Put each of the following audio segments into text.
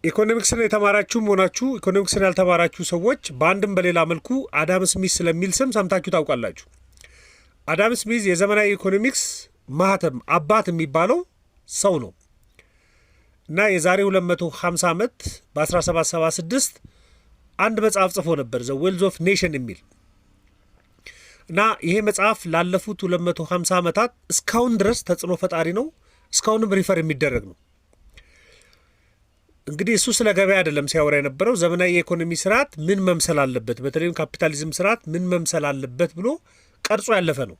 ኢኮኖሚክስን የተማራችሁም ሆናችሁ ኢኮኖሚክስን ያልተማራችሁ ሰዎች በአንድም በሌላ መልኩ አዳም ስሚዝ ስለሚል ስም ሰምታችሁ ታውቃላችሁ። አዳም ስሚዝ የዘመናዊ ኢኮኖሚክስ ማህተም አባት የሚባለው ሰው ነው እና የዛሬ 250 ዓመት በ1776 አንድ መጽሐፍ ጽፎ ነበር፣ The Wealth of Nation የሚል። እና ይሄ መጽሐፍ ላለፉት 250 ዓመታት እስካሁን ድረስ ተጽዕኖ ፈጣሪ ነው። እስካሁንም refer የሚደረግ ነው። እንግዲህ እሱ ስለ ገበያ አይደለም ሲያወራ የነበረው፣ ዘመናዊ የኢኮኖሚ ስርዓት ምን መምሰል አለበት፣ በተለይም ካፒታሊዝም ስርዓት ምን መምሰል አለበት ብሎ ቀርጾ ያለፈ ነው።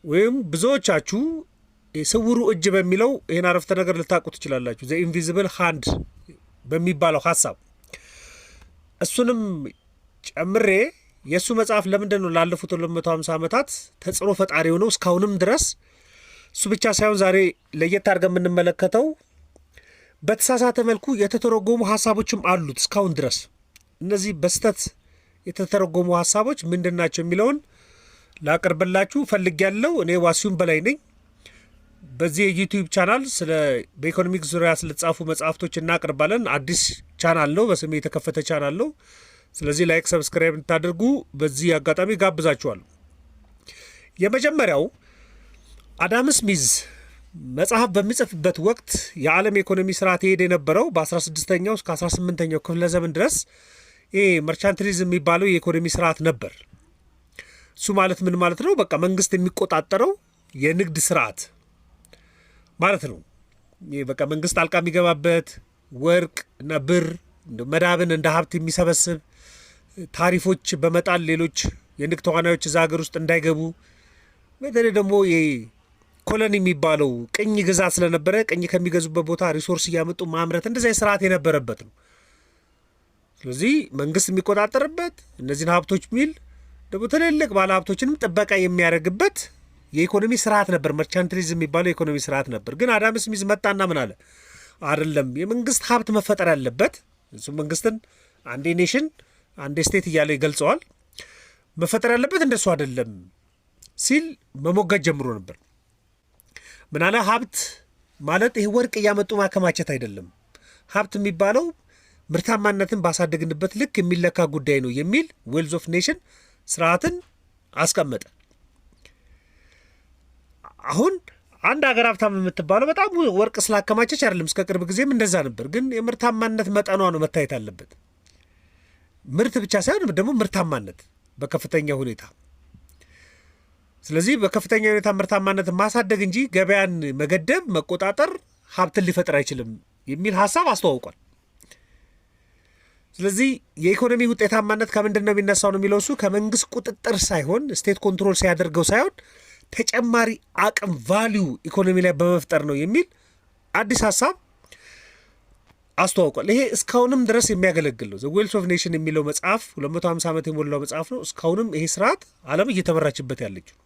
ወይም ብዙዎቻችሁ ስውሩ እጅ በሚለው ይህን አረፍተ ነገር ልታውቁ ትችላላችሁ። The invisible hand በሚባለው ሀሳብ እሱንም ጨምሬ የእሱ መጽሐፍ ለምንድን ነው ላለፉት 250 ዓመታት ተጽዕኖ ፈጣሪ ሆነው እስካሁንም ድረስ፣ እሱ ብቻ ሳይሆን ዛሬ ለየት አድርገን የምንመለከተው በተሳሳተ መልኩ የተተረጎሙ ሀሳቦችም አሉት እስካሁን ድረስ። እነዚህ በስህተት የተተረጎሙ ሀሳቦች ምንድን ናቸው የሚለውን ላቅርብላችሁ ፈልጌያለሁ። እኔ ዋሲሁን በላይ ነኝ። በዚህ የ YouTube channel ስለ በኢኮኖሚክስ ዙሪያ ስለተጻፉ መጽሐፍቶች እናቀርባለን። አዲስ ቻናል ነው፣ በስሜ የተከፈተ ቻናል ነው። ስለዚህ like፣ subscribe እንድታደርጉ በዚህ አጋጣሚ ጋብዛችኋለሁ። የመጀመሪያው አዳም ስሚዝ መጽሐፍ በሚጽፍበት ወቅት የዓለም የኢኮኖሚ ስርዓት ይሄድ የነበረው በ16ኛው እስከ 18ኛው ክፍለ ዘመን ድረስ ይሄ mercantilism የሚባለው የኢኮኖሚ ስርዓት ነበር። እሱ ማለት ምን ማለት ነው? በቃ መንግስት የሚቆጣጠረው የንግድ ስርዓት ማለት ነው። ይህ በቃ መንግስት ጣልቃ የሚገባበት፣ ወርቅ እና ብር መዳብን እንደ ሀብት የሚሰበስብ፣ ታሪፎች በመጣል ሌሎች የንግድ ተዋናዮች እዛ ሀገር ውስጥ እንዳይገቡ፣ በተለይ ደግሞ ይሄ colony የሚባለው ቅኝ ግዛት ስለነበረ ቅኝ ከሚገዙበት ቦታ resource እያመጡ ማምረት፣ እንደዚያ ስርዓት የነበረበት ነው። ስለዚህ መንግስት የሚቆጣጠርበት እነዚህን ሀብቶች ሚል ደግሞ ትልልቅ ባለ ሀብቶችንም ጥበቃ የሚያደርግበት የኢኮኖሚ ስርዓት ነበር። Mercantilism የሚባለው የኢኮኖሚ ስርዓት ነበር። ግን አዳም ስሚዝ መጣና ምን አለ? አይደለም፣ የመንግስት ሀብት መፈጠር ያለበት፣ እሱ መንግስትን አንዴ nation አንዴ state እያለ ይገልጸዋል። መፈጠር ያለበት እንደሱ አይደለም ሲል መሞገት ጀምሮ ነበር። ምን አለ? ሀብት ማለት ይህ ወርቅ እያመጡ ማከማቸት አይደለም። ሀብት የሚባለው ምርታማነትን ባሳደግንበት ልክ የሚለካ ጉዳይ ነው የሚል Wealth of Nation ስርዓትን አስቀመጠ። አሁን አንድ ሀገር ሀብታም የምትባለው በጣም ወርቅ ስላከማቸች አይደለም። እስከ ቅርብ ጊዜም እንደዛ ነበር። ግን የምርታማነት መጠኗ ነው መታየት አለበት። ምርት ብቻ ሳይሆን ደግሞ ምርታማነት በከፍተኛ ሁኔታ። ስለዚህ በከፍተኛ ሁኔታ ምርታማነትን ማሳደግ እንጂ ገበያን መገደብ፣ መቆጣጠር ሀብትን ሊፈጥር አይችልም የሚል ሀሳብ አስተዋውቋል። ስለዚህ የኢኮኖሚ ውጤታማነት ከምንድን ነው የሚነሳው ነው የሚለው እሱ፣ ከመንግስት ቁጥጥር ሳይሆን፣ state control ሲያደርገው ሳይሆን ተጨማሪ አቅም value ኢኮኖሚ ላይ በመፍጠር ነው የሚል አዲስ ሀሳብ አስተዋውቋል። ይሄ እስካሁንም ድረስ የሚያገለግል ነው። The Wealth of Nation የሚለው መጽሐፍ 250 ዓመት የሞላው መጽሐፍ ነው። እስካሁንም ይሄ ስርዓት ዓለም እየተመራችበት ያለችው።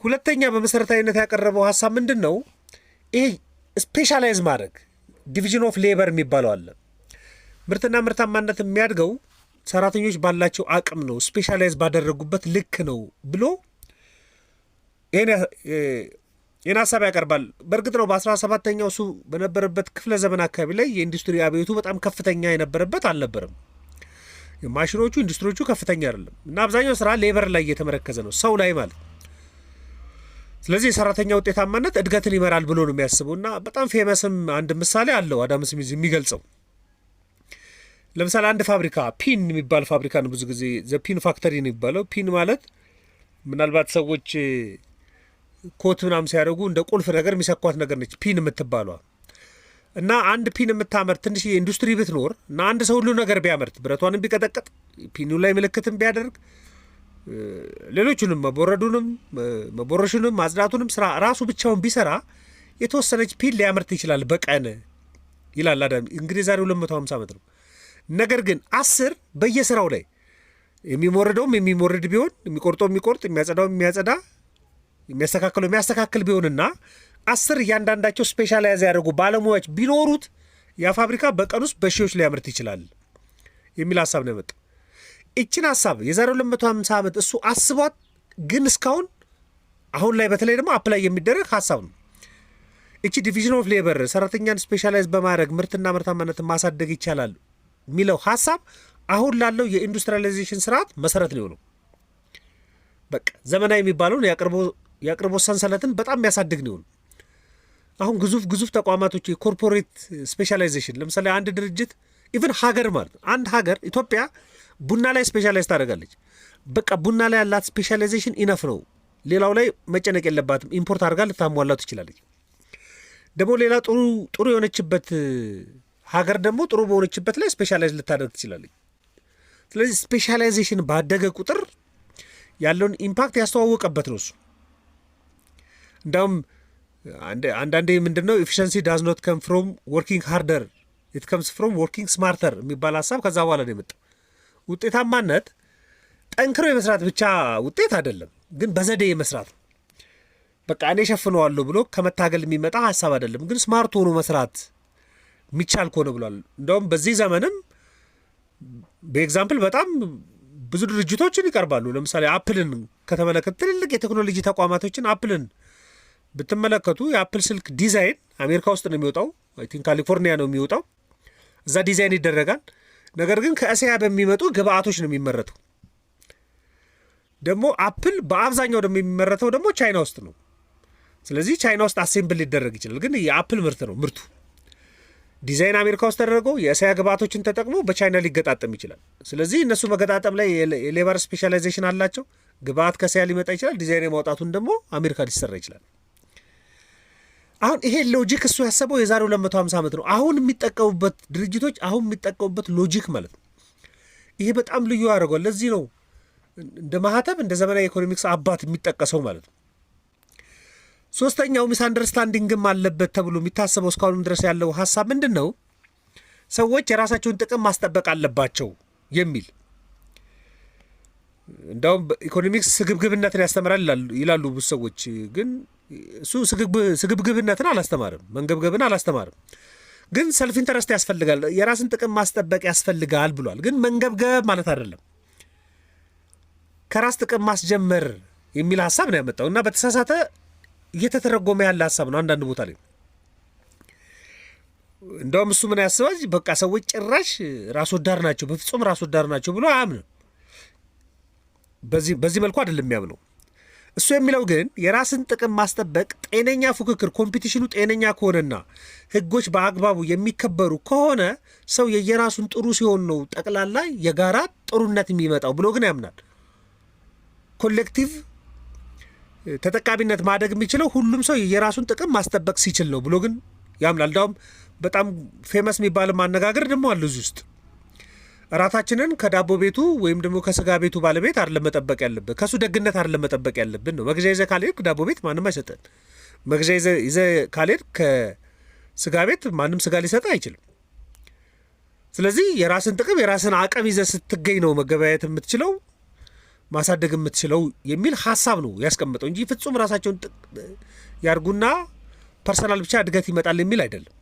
ሁለተኛ በመሰረታዊነት ያቀረበው ሀሳብ ምንድን ነው? ይሄ specialize ማድረግ፣ division of labor የሚባለው አለ። ምርትና ምርታማነት የሚያድገው ሰራተኞች ባላቸው አቅም ነው፣ specialize ባደረጉበት ልክ ነው ብሎ ይህን ሀሳብ ያቀርባል። በእርግጥ ነው በ17ኛው እሱ በነበረበት ክፍለ ዘመን አካባቢ ላይ የኢንዱስትሪ አብዮቱ በጣም ከፍተኛ የነበረበት አልነበረም። ማሽኖቹ፣ ኢንዱስትሪዎቹ ከፍተኛ አይደለም እና አብዛኛው ስራ labor ላይ እየተመረከዘ ነው፣ ሰው ላይ ማለት። ስለዚህ የሰራተኛ ውጤታማነት እድገትን ይመራል ብሎ ነው የሚያስበው እና በጣም famous ም አንድ ምሳሌ አለው አዳም ስሚዝ የሚገልጸው። ለምሳሌ አንድ ፋብሪካ፣ pin የሚባል ፋብሪካ ነው፣ ብዙ ጊዜ the pin factory ነው የሚባለው። Pin ማለት ምናልባት ሰዎች ኮት ምናምን ሲያደርጉ እንደ ቁልፍ ነገር የሚሰኳት ነገር ነች pin የምትባሏ። እና አንድ pin የምታመርት ትንሽ ኢንዱስትሪ ብትኖር እና አንድ ሰው ሁሉ ነገር ቢያመርት፣ ብረቷንም ቢቀጠቅጥ፣ pin ኑ ላይ ምልክትም ቢያደርግ፣ ሌሎቹንም መቦረዱንም መቦረሹንም ማጽዳቱንም ስራ ራሱ ብቻውን ቢሰራ የተወሰነች pin ሊያመርት ይችላል በቀን ይላል አዳም። እንግዲህ ዛሬ 250 ዓመት ነው። ነገር ግን 10 በየስራው ላይ የሚሞርደውም የሚሞርድ ቢሆን፣ የሚቆርጠው የሚቆርጥ፣ የሚያጸዳው የሚያጸዳ፣ የሚያስተካክለው የሚያስተካክል ቢሆንና 10 እያንዳንዳቸው specialize ያደረጉ ባለሙያዎች ቢኖሩት ያ ፋብሪካ በቀን ውስጥ በሺዎች ሊያመርት ይችላል የሚል ሀሳብ ነው የመጣው። ይችን ሀሳብ የዛሬ 250 ዓመት እሱ አስቧት፣ ግን እስካሁን አሁን ላይ በተለይ ደግሞ apply የሚደረግ ሀሳብ ነው። እቺ division of labor፣ ሰራተኛን specialize በማድረግ ምርትና ምርታማነትን ማሳደግ ይቻላል የሚለው ሀሳብ አሁን ላለው የ industrialization ስርዓት መሰረት ነው የሆነው። በቃ ዘመናዊ የሚባለውን የአቅርቦት ሰንሰለትን በጣም የሚያሳድግ ነው የሆነው። አሁን ግዙፍ ግዙፍ ተቋማቶች የ corporate specialization፣ ለምሳሌ አንድ ድርጅት፣ even ሀገር ማለት ነው። አንድ ሀገር ኢትዮጵያ ቡና ላይ specialize ታደርጋለች። በቃ ቡና ላይ ያላት specialization enough ነው። ሌላው ላይ መጨነቅ የለባትም። Import አድርጋ ልታሟላው ትችላለች። ደግሞ ሌላ ጥሩ ጥሩ የሆነችበት ሀገር ደግሞ ጥሩ በሆነችበት ላይ specialize ልታደርግ ትችላለች። ስለዚህ specialization ባደገ ቁጥር ያለውን impact ያስተዋወቀበት ነው እሱ። እንዳውም አንዳንዴ ምንድን ነው፣ "Efficiency does not come from working harder, it comes from working smarter" የሚባል ሀሳብ ከዛ በኋላ ነው የመጣው። ውጤታማነት ጠንክሮ የመስራት ብቻ ውጤት አይደለም፣ ግን በዘዴ የመስራት ነው። በቃ እኔ ሸፍነዋለሁ ብሎ ከመታገል የሚመጣ ሀሳብ አይደለም፣ ግን smart ሆኖ መስራት የሚቻል ከሆነ ብሏል። እንደውም በዚህ ዘመንም በ example በጣም ብዙ ድርጅቶችን ይቀርባሉ። ለምሳሌ Apple ን ከተመለከት፣ ትልልቅ የቴክኖሎጂ ተቋማቶችን Apple ን ብትመለከቱ የ Apple ስልክ ዲዛይን አሜሪካ ውስጥ ነው የሚወጣው። I think ካሊፎርኒያ ነው የሚወጣው። እዛ ዲዛይን ይደረጋል። ነገር ግን ከእስያ በሚመጡ ግብአቶች ነው የሚመረተው። ደግሞ Apple በአብዛኛው ደግሞ የሚመረተው ደግሞ ቻይና ውስጥ ነው። ስለዚህ ቻይና ውስጥ assemble ሊደረግ ይችላል፣ ግን የ Apple ምርት ነው ምርቱ። ዲዛይን አሜሪካ ውስጥ ተደርገው የእስያ ግብአቶችን ተጠቅሞ በቻይና ሊገጣጠም ይችላል። ስለዚህ እነሱ መገጣጠም ላይ የ labor specialization አላቸው። ግብአት ከእስያ ሊመጣ ይችላል። ዲዛይን የማውጣቱን ደግሞ አሜሪካ ሊሰራ ይችላል። አሁን ይሄ logic እሱ ያሰበው የዛሬ 250 ዓመት ነው። አሁን የሚጠቀሙበት ድርጅቶች አሁን የሚጠቀሙበት logic ማለት ነው። ይሄ በጣም ልዩ ያደርገዋል። ለዚህ ነው እንደ ማህተም፣ እንደ ዘመናዊ ኢኮኖሚክስ አባት የሚጠቀሰው ማለት ነው። ሶስተኛው misunderstanding ም አለበት ተብሎ የሚታሰበው እስካሁንም ድረስ ያለው ሀሳብ ምንድን ነው? ሰዎች የራሳቸውን ጥቅም ማስጠበቅ አለባቸው የሚል። እንደውም ኢኮኖሚክስ ስግብግብነትን ያስተምራል ይላሉ ብዙ ሰዎች። ግን እሱ ስግብግብነትን አላስተማርም፣ መንገብገብን አላስተማርም። ግን self interest ያስፈልጋል፣ የራስን ጥቅም ማስጠበቅ ያስፈልጋል ብሏል። ግን መንገብገብ ማለት አይደለም፣ ከራስ ጥቅም ማስጀመር የሚል ሀሳብ ነው ያመጣው እና በተሳሳተ እየተተረጎመ ያለ ሀሳብ ነው አንዳንድ ቦታ ላይ። እንደውም እሱ ምን ያስባል? በቃ ሰዎች ጭራሽ ራስ ወዳድ ናቸው፣ በፍጹም ራስ ወዳድ ናቸው ብሎ አያምንም። በዚህ መልኩ አይደለም የሚያምነው። እሱ የሚለው ግን የራስን ጥቅም ማስጠበቅ ጤነኛ ፉክክር፣ competition ኑ ጤነኛ ከሆነና ሕጎች በአግባቡ የሚከበሩ ከሆነ ሰው የየራሱን ጥሩ ሲሆን ነው ጠቅላላ የጋራ ጥሩነት የሚመጣው ብሎ ግን ያምናል። Collective ተጠቃሚነት ማደግ የሚችለው ሁሉም ሰው የራሱን ጥቅም ማስጠበቅ ሲችል ነው ብሎ ግን ያምናል። እንዳውም በጣም famous የሚባል አነጋገር ደግሞ አለ እዚህ ውስጥ። እራታችንን ከዳቦ ቤቱ ወይም ደግሞ ከስጋ ቤቱ ባለቤት አይደለም መጠበቅ ያለብን፣ ከእሱ ደግነት አይደለም መጠበቅ ያለብን ነው። መግዣ ይዘህ ካልሄድክ ዳቦ ቤት ማንም አይሰጥህም። መግዣ ይዘህ ካልሄድክ ከስጋ ቤት ማንም ስጋ ሊሰጥህ አይችልም። ስለዚህ የራስን ጥቅም፣ የራስን አቅም ይዘህ ስትገኝ ነው መገበያየት የምትችለው፣ ማሳደግ የምትችለው የሚል ሀሳብ ነው ያስቀመጠው እንጂ ፍጹም ራሳቸውን ያርጉና personal ብቻ እድገት ይመጣል የሚል አይደለም።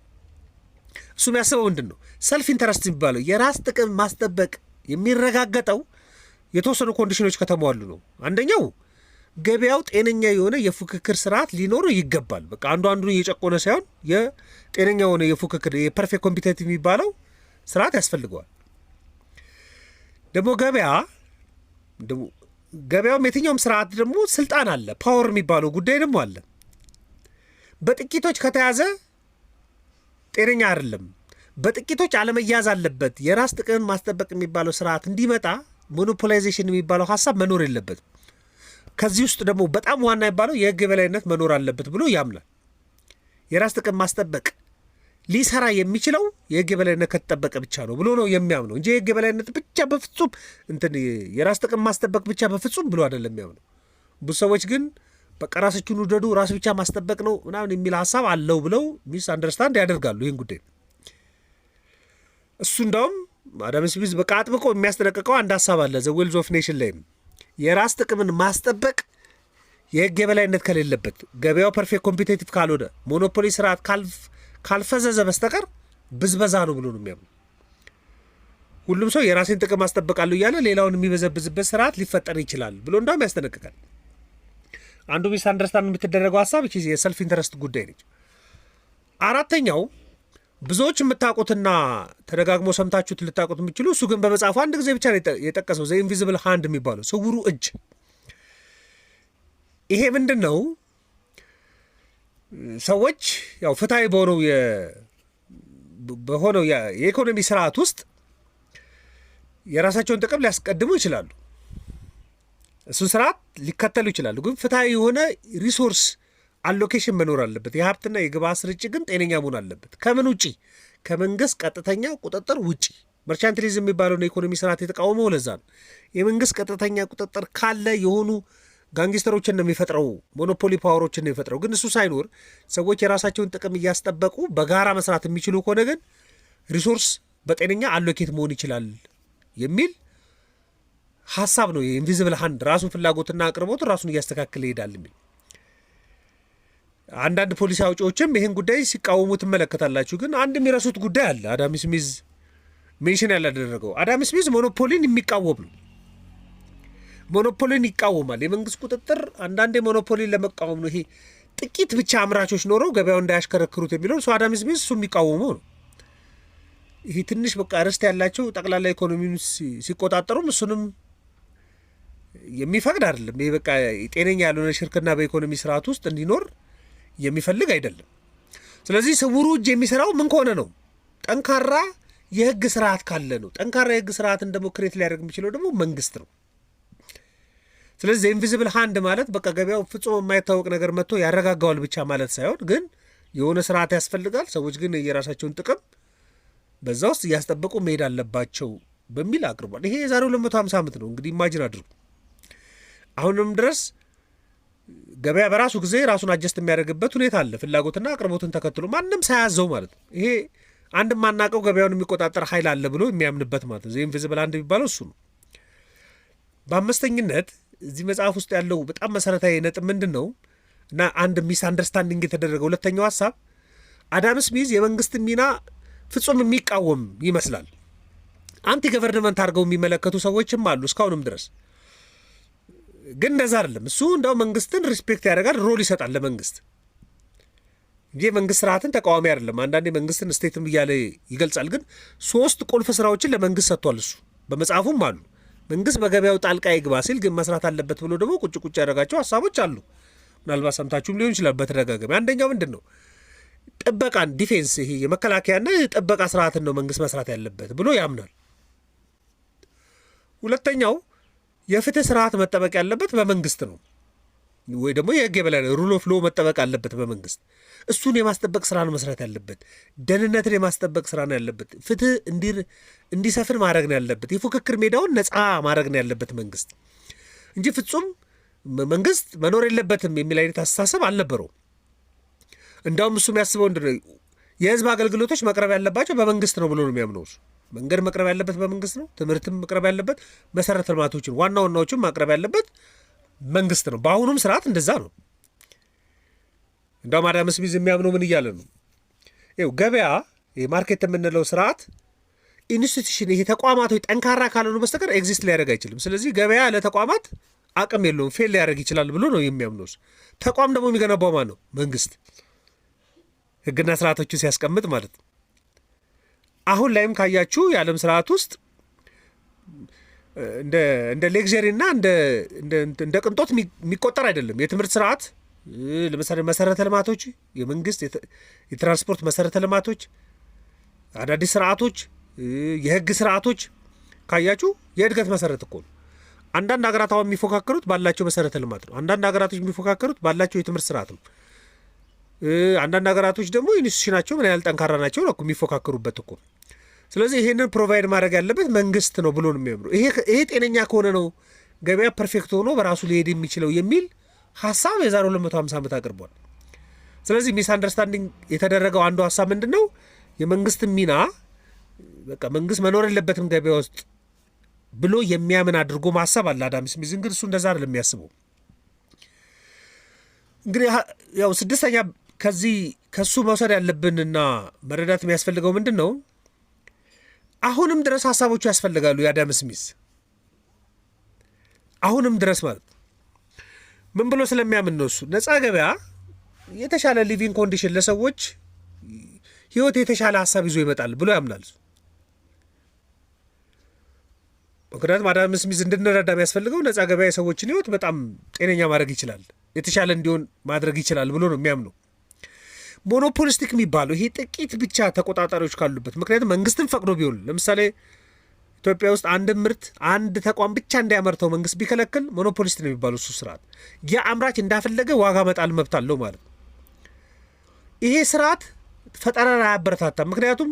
እሱ የሚያስበው ምንድን ነው? Self interest የሚባለው የራስ ጥቅም ማስጠበቅ የሚረጋገጠው የተወሰኑ condition ኖች ከተሟሉ ነው። አንደኛው ገበያው ጤነኛ የሆነ የፉክክር ስርዓት ሊኖረው ይገባል። በቃ አንዱ አንዱን እየጨቆነ ሳይሆን የጤነኛ የሆነ የፉክክር፣ የ perfect competitive የሚባለው ስርዓት ያስፈልገዋል። ደግሞ ገበያውም የትኛውም ስርዓት ደግሞ ስልጣን አለ፣ power የሚባለው ጉዳይ ደግሞ አለ። በጥቂቶች ከተያዘ ጤነኛ አይደለም። በጥቂቶች አለመያዝ አለበት። የራስ ጥቅምን ማስጠበቅ የሚባለው ስርዓት እንዲመጣ monopolization የሚባለው ሀሳብ መኖር የለበትም። ከዚህ ውስጥ ደግሞ በጣም ዋና የሚባለው የህግ የበላይነት መኖር አለበት ብሎ ያምናል። የራስ ጥቅም ማስጠበቅ ሊሰራ የሚችለው የህግ የበላይነት ከተጠበቀ ብቻ ነው ብሎ ነው የሚያምነው እንጂ የህግ የበላይነት ብቻ በፍጹም እንትን የራስ ጥቅም ማስጠበቅ ብቻ በፍጹም ብሎ አይደለም የሚያምነው። ብዙ ሰዎች ግን በቃ ራሳችሁን ውደዱ፣ ራስ ብቻ ማስጠበቅ ነው ምናምን የሚል ሀሳብ አለው ብለው misunderstand ያደርጋሉ ይህን ጉዳይ። እሱ እንዳውም አዳም ስሚዝ በቃ አጥብቆ የሚያስጠነቅቀው አንድ ሀሳብ አለ፣ The Wealth of Nation ላይም። የራስ ጥቅምን ማስጠበቅ የህግ የበላይነት ከሌለበት፣ ገበያው perfect competitive ካልሆነ፣ monopoly ስርዓት ካልፈዘዘ በስተቀር ብዝበዛ ነው ብሎ ነው የሚያምነው። ሁሉም ሰው የራሴን ጥቅም አስጠብቃለሁ እያለ ሌላውን የሚበዘብዝበት ስርዓት ሊፈጠር ይችላል ብሎ እንዳውም ያስጠነቅቃል። አንዱ misunderstand የምትደረገው ሀሳብ የ self interest ጉዳይ ነች። አራተኛው ብዙዎች የምታውቁትና ተደጋግሞ ሰምታችሁት ልታውቁት የምችሉ፣ እሱ ግን በመጽሐፉ አንድ ጊዜ ብቻ ነው የጠቀሰው፣ the invisible hand የሚባለው ስውሩ እጅ። ይሄ ምንድን ነው? ሰዎች ያው ፍትሐዊ በሆነው የኢኮኖሚ ስርዓት ውስጥ የራሳቸውን ጥቅም ሊያስቀድሙ ይችላሉ። እሱን ስርዓት ሊከተሉ ይችላሉ። ግን ፍትሐዊ የሆነ resource allocation መኖር አለበት። የሀብትና የግብዓት ስርጭት ግን ጤነኛ መሆን አለበት። ከምን ውጪ? ከመንግስት ቀጥተኛ ቁጥጥር ውጪ። Mercantilism የሚባለውን የኢኮኖሚ ስርዓት የተቃወመው ለዛ ነው። የመንግስት ቀጥተኛ ቁጥጥር ካለ የሆኑ gangster ኦችን ነው የሚፈጥረው፣ monopoly power ኦችን ነው የሚፈጥረው። ግን እሱ ሳይኖር ሰዎች የራሳቸውን ጥቅም እያስጠበቁ በጋራ መስራት የሚችሉ ከሆነ ግን resource በጤነኛ allocate መሆን ይችላል የሚል ሀሳብ ነው። የ invisible hand ራሱን ፍላጎትና አቅርቦትን ራሱን እያስተካከለ ይሄዳል የሚል። አንዳንድ ፖሊሲ አውጪዎችም ይህን ጉዳይ ሲቃወሙ ትመለከታላችሁ። ግን አንድ የሚረሱት ጉዳይ አለ። አዳም ስሚዝ mention ያላደረገው፣ አዳም ስሚዝ monopoly ን የሚቃወም ነው። Monopoly ን ይቃወማል። የመንግስት ቁጥጥር አንዳንዴ monopoly ን ለመቃወም ነው። ይሄ ጥቂት ብቻ አምራቾች ኖረው ገበያው እንዳያሽከረክሩት የሚለው እሱ አዳም ስሚዝ እሱ የሚቃወመው ነው። ይሄ ትንሽ በቃ ርስት ያላቸው ጠቅላላ ኢኮኖሚውን ሲቆጣጠሩም እሱንም የሚፈቅድ አይደለም። ይሄ በቃ ጤነኛ ያልሆነ ሽርክና በኢኮኖሚ ስርዓት ውስጥ እንዲኖር የሚፈልግ አይደለም። ስለዚህ ስውሩ እጅ የሚሰራው ምን ከሆነ ነው? ጠንካራ የህግ ስርዓት ካለ ነው። ጠንካራ የህግ ስርዓትን ደግሞ create ሊያደርግ የሚችለው ደግሞ መንግስት ነው። ስለዚህ invisible hand ማለት በቃ ገበያው ፍጹም የማይታወቅ ነገር መጥቶ ያረጋጋዋል ብቻ ማለት ሳይሆን ግን የሆነ ስርዓት ያስፈልጋል። ሰዎች ግን የራሳቸውን ጥቅም በዛ ውስጥ እያስጠበቁ መሄድ አለባቸው በሚል አቅርቧል። ይሄ የዛሬ 250 ዓመት ነው። እንግዲህ imagine አድርጉ። አሁንም ድረስ ገበያ በራሱ ጊዜ ራሱን adjust የሚያደርግበት ሁኔታ አለ። ፍላጎትና አቅርቦትን ተከትሎ ማንም ሳያዘው ማለት ነው። ይሄ አንድ የማናውቀው ገበያውን የሚቆጣጠር ኃይል አለ ብሎ የሚያምንበት ማለት ነው። Invisible hand የሚባለው እሱ ነው። በአምስተኝነት እዚህ መጽሐፍ ውስጥ ያለው በጣም መሰረታዊ ነጥብ ምንድን ነው እና አንድ misunderstanding የተደረገ ሁለተኛው ሀሳብ፣ አዳም ስሚዝ የመንግስት ሚና ፍጹም የሚቃወም ይመስላል። Anti government አድርገው የሚመለከቱ ሰዎችም አሉ እስካሁንም ድረስ። ግን እንደዛ አይደለም። እሱ እንደው መንግስትን respect ያደርጋል፣ role ይሰጣል ለመንግስት እንጂ የመንግስት ስርዓትን ተቃዋሚ አይደለም። አንዳንዴ መንግስትን state ም እያለ ይገልጻል። ግን ሶስት ቁልፍ ስራዎችን ለመንግስት ሰጥቷል እሱ፣ በመጽሐፉም አሉ። መንግስት በገበያው ጣልቃ ይግባ ሲል ግን መስራት አለበት ብሎ ደግሞ ቁጭ ቁጭ ያደረጋቸው ሀሳቦች አሉ። ምናልባት ሰምታችሁም ሊሆን ይችላል በተደጋጋሚ። አንደኛው ምንድን ነው? ጥበቃን፣ defense፣ ይሄ የመከላከያና የጥበቃ ስርዓትን ነው መንግስት መስራት ያለበት ብሎ ያምናል። ሁለተኛው የፍትህ ስርዓት መጠበቅ ያለበት በመንግስት ነው፣ ወይ ደግሞ የህግ የበላይ rule of law መጠበቅ አለበት በመንግስት። እሱን የማስጠበቅ ስራ ነው መስራት ያለበት። ደህንነትን የማስጠበቅ ስራ ነው ያለበት። ፍትህ እንዲሰፍን ማድረግ ነው ያለበት። የፉክክር ሜዳውን ነፃ ማድረግ ነው ያለበት መንግስት እንጂ ፍጹም መንግስት መኖር የለበትም የሚል አይነት አስተሳሰብ አልነበረውም። እንዳውም እሱ የሚያስበው ምንድን ነው? የህዝብ አገልግሎቶች መቅረብ ያለባቸው በመንግስት ነው ብሎ ነው የሚያምነው እሱ። መንገድ መቅረብ ያለበት በመንግስት ነው። ትምህርትም መቅረብ ያለበት፣ መሰረተ ልማቶችን ዋና ዋናዎችን ማቅረብ ያለበት መንግስት ነው። በአሁኑም ስርዓት እንደዛ ነው። እንዳውም አዳም ስሚዝ የሚያምነው ምን እያለ ነው? ይኸው ገበያ market የምንለው ስርዓት institution ይሄ ተቋማቶች ጠንካራ ካልሆኑ በስተቀር exist ሊያደርግ አይችልም። ስለዚህ ገበያ ለተቋማት አቅም የለውም፣ fail ሊያደርግ ይችላል ብሎ ነው የሚያምነው። ተቋም ደግሞ የሚገነባው ማን ነው? መንግስት፣ ህግና ስርዓቶችን ሲያስቀምጥ ማለት ነው። አሁን ላይም ካያችሁ የዓለም ስርዓት ውስጥ እንደ luxury እና እንደ ቅንጦት የሚቆጠር አይደለም። የትምህርት ስርዓት ለምሳሌ መሰረተ ልማቶች፣ የመንግስት የትራንስፖርት መሰረተ ልማቶች፣ አዳዲስ ስርዓቶች፣ የህግ ስርዓቶች ካያችሁ የእድገት መሰረት እኮ ነው። አንዳንድ ሀገራት አሁን የሚፎካከሩት ባላቸው መሰረተ ልማት ነው። አንዳንድ ሀገራቶች የሚፎካከሩት ባላቸው የትምህርት ስርዓት ነው። አንዳንድ ሀገራቶች ደግሞ institution ኣቸው ምን ያህል ጠንካራ ናቸው ነው የሚፎካከሩበት እኮ። ስለዚህ ይሄንን provide ማድረግ ያለበት መንግስት ነው ብሎ ነው የሚያምነው። ይሄ ጤነኛ ከሆነ ነው ገበያ perfect ሆኖ በራሱ ሊሄድ የሚችለው የሚል ሀሳብ የዛሬ 250 ዓመት አቅርቧል። ስለዚህ misunderstanding የተደረገው አንዱ ሀሳብ ምንድን ነው? የመንግስት ሚና በቃ መንግስት መኖር የለበትም ገበያ ውስጥ ብሎ የሚያምን አድርጎ ማሰብ አለ። አዳም ስሚዝ ግን እሱ እንደዛ አይደለም የሚያስበው። እንግዲህ ያው ስድስተኛ ከዚህ ከሱ መውሰድ ያለብንና መረዳት የሚያስፈልገው ምንድን ነው? አሁንም ድረስ ሀሳቦቹ ያስፈልጋሉ። የአዳም ስሚዝ አሁንም ድረስ ማለት ምን ብሎ ስለሚያምን ነው እሱ? ነፃ ገበያ የተሻለ living condition ለሰዎች ህይወት የተሻለ ሀሳብ ይዞ ይመጣል ብሎ ያምናል። ምክንያቱም አዳም ስሚዝ እንድንረዳ የሚያስፈልገው ነጻ ገበያ የሰዎችን ህይወት በጣም ጤነኛ ማድረግ ይችላል፣ የተሻለ እንዲሆን ማድረግ ይችላል ብሎ ነው የሚያምነው። Monopolistic የሚባለው ይሄ ጥቂት ብቻ ተቆጣጣሪዎች ካሉበት፣ ምክንያቱም መንግስትን ፈቅዶ ቢሆን፣ ለምሳሌ ኢትዮጵያ ውስጥ አንድ ምርት አንድ ተቋም ብቻ እንዲያመርተው መንግስት ቢከለክል monopolist ነው የሚባለው እሱ ስርዓት። ያ አምራች እንዳፈለገ ዋጋ መጣል መብት አለው ማለት ነው። ይሄ ስርዓት ፈጠራን አያበረታታም። ምክንያቱም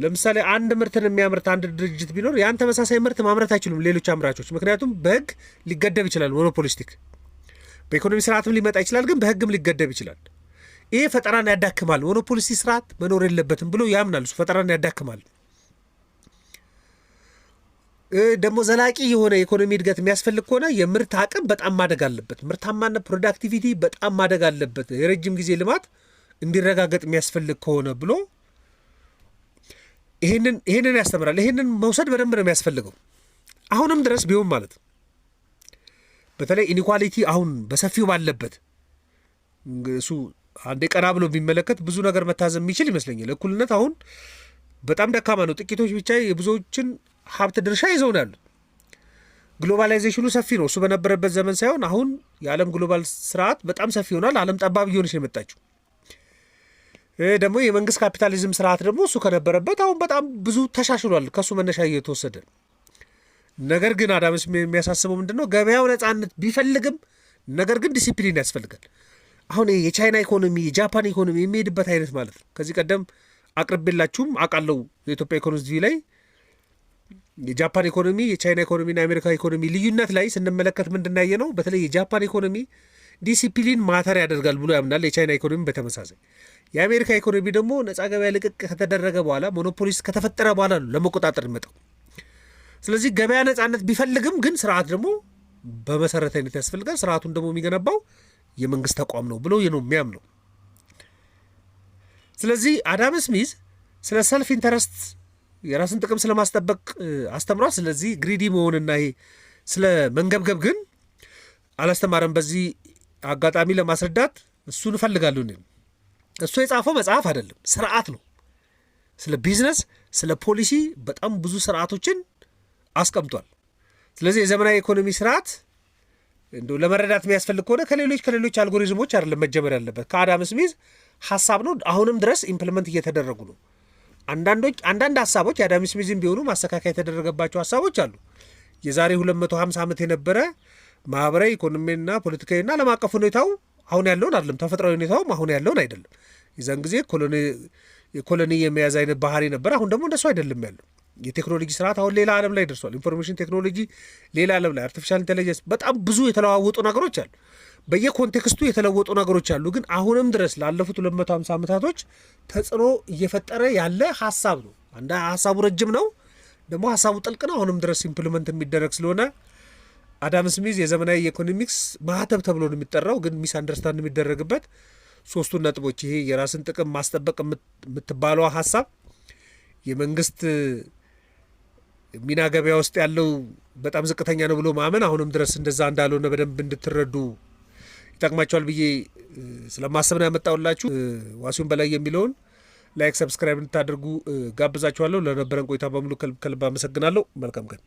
ለምሳሌ አንድ ምርትን የሚያመርት አንድ ድርጅት ቢኖር ያን ተመሳሳይ ምርት ማምረት አይችሉም ሌሎች አምራቾች። ምክንያቱም በህግ ሊገደብ ይችላል። Monopolistic በኢኮኖሚ ስርዓትም ሊመጣ ይችላል፣ ግን በህግም ሊገደብ ይችላል። ይሄ ፈጠራን ያዳክማል። Monopolistic ስርዓት መኖር የለበትም ብሎ ያምናል። እሱ ፈጠራን ያዳክማል። ደግሞ ዘላቂ የሆነ የኢኮኖሚ እድገት የሚያስፈልግ ከሆነ የምርት አቅም በጣም ማደግ አለበት። ምርታማነት productivity በጣም ማደግ አለበት። የረጅም ጊዜ ልማት እንዲረጋገጥ የሚያስፈልግ ከሆነ ብሎ ይሄንን ያስተምራል። ይሄንን መውሰድ በደንብ ነው የሚያስፈልገው አሁንም ድረስ ቢሆን ማለት በተለይ inequality አሁን በሰፊው ባለበት፣ እሱ አንዴ ቀና ብሎ ቢመለከት ብዙ ነገር መታዘብ የሚችል ይመስለኛል። እኩልነት አሁን በጣም ደካማ ነው። ጥቂቶች ብቻ የብዙዎችን ሀብት ድርሻ ይዘው ነው ያሉት። Globalization ኑ ሰፊ ነው። እሱ በነበረበት ዘመን ሳይሆን አሁን የዓለም global ስርዓት በጣም ሰፊ ሆኗል። ዓለም ጠባብ እየሆነች ነው የመጣችው። ደግሞ የመንግስት ካፒታሊዝም ስርዓት ደግሞ እሱ ከነበረበት አሁን በጣም ብዙ ተሻሽሏል፣ ከእሱ መነሻ እየተወሰደ። ነገር ግን አዳም ስሚዝ የሚያሳስበው ምንድን ነው? ገበያው ነጻነት ቢፈልግም ነገር ግን ዲሲፕሊን ያስፈልጋል። አሁን የቻይና ኢኮኖሚ፣ የጃፓን ኢኮኖሚ የሚሄድበት አይነት ማለት ነው። ከዚህ ቀደም አቅርቤላችሁም አውቃለሁ። የኢትዮጵያ ኢኮኖሚ ላይ የጃፓን ኢኮኖሚ፣ የቻይና ኢኮኖሚና የአሜሪካ ኢኮኖሚ ልዩነት ላይ ስንመለከት ምንድን ያየ ነው? በተለይ የጃፓን ኢኮኖሚ discipline matter ያደርጋል ብሎ ያምናል። የቻይና ኢኮኖሚ በተመሳሳይ። የአሜሪካ ኢኮኖሚ ደግሞ ነጻ ገበያ ልቅቅ ከተደረገ በኋላ፣ monopolist ከተፈጠረ በኋላ ነው ለመቆጣጠር የሚመጣው። ስለዚህ ገበያ ነጻነት ቢፈልግም ግን ስርዓት ደግሞ በመሰረታዊነት ያስፈልጋል። ስርዓቱን ደግሞ የሚገነባው የመንግስት ተቋም ነው ብሎ ነው የሚያምነው። ስለዚህ አዳም ስሚዝ ስለ self interest፣ የራስን ጥቅም ስለማስጠበቅ አስተምሯል። ስለዚህ greedy መሆንና ይሄ ስለ መንገብገብ ግን አላስተማረም። በዚህ አጋጣሚ ለማስረዳት እሱን እፈልጋለሁ። እኔም እሱ የጻፈው መጽሐፍ አይደለም፣ ስርዓት ነው። ስለ ቢዝነስ፣ ስለ ፖሊሲ በጣም ብዙ ስርዓቶችን አስቀምጧል። ስለዚህ የዘመናዊ ኢኮኖሚ ስርዓት እንደው ለመረዳት የሚያስፈልግ ከሆነ ከሌሎች አልጎሪዝሞች አይደለም መጀመር ያለበት፣ ከአዳም ስሚዝ ሀሳብ ነው። አሁንም ድረስ implement እየተደረጉ ነው። አንዳንድ ሀሳቦች የአዳም ስሚዝም ቢሆኑ ማስተካከያ የተደረገባቸው ሀሳቦች አሉ። የዛሬ 250 ዓመት የነበረ ማህበራዊ፣ ኢኮኖሚና ፖለቲካዊና ዓለም አቀፍ ሁኔታው አሁን ያለውን አይደለም። ተፈጥሯዊ ሁኔታውም አሁን ያለውን አይደለም። የዛን ጊዜ colony የመያዝ አይነት ባህሪ ነበር። አሁን ደግሞ እንደሱ አይደለም ያለው። የቴክኖሎጂ ስርዓት አሁን ሌላ ዓለም ላይ ደርሷል። Information technology ሌላ ዓለም ላይ፣ artificial intelligence፣ በጣም ብዙ የተለዋወጡ ነገሮች አሉ። በየ context ቱ የተለወጡ ነገሮች አሉ። ግን አሁንም ድረስ ላለፉት 250 ዓመታቶች ተጽዕኖ እየፈጠረ ያለ ሀሳብ ነው። አንድ ሀሳቡ ረጅም ነው፣ ደግሞ ሀሳቡ ጥልቅ ነው። አሁንም ድረስ implement የሚደረግ ስለሆነ አዳም ስሚዝ የዘመናዊ የኢኮኖሚክስ ማህተብ ተብሎ ነው የሚጠራው። ግን misunderstand የሚደረግበት ሶስቱን ነጥቦች፣ ይሄ የራስን ጥቅም ማስጠበቅ የምትባለዋ ሀሳብ፣ የመንግስት ሚና ገበያ ውስጥ ያለው በጣም ዝቅተኛ ነው ብሎ ማመን አሁንም ድረስ እንደዛ እንዳልሆነ በደንብ እንድትረዱ ይጠቅማቸዋል ብዬ ስለማሰብ ነው ያመጣሁላችሁ። ዋሲሁን በላይ የሚለውን like፣ subscribe እንድታደርጉ ጋብዛችኋለሁ። ለነበረን ቆይታ በሙሉ ከልብ ከልብ አመሰግናለሁ። መልካም ቀን።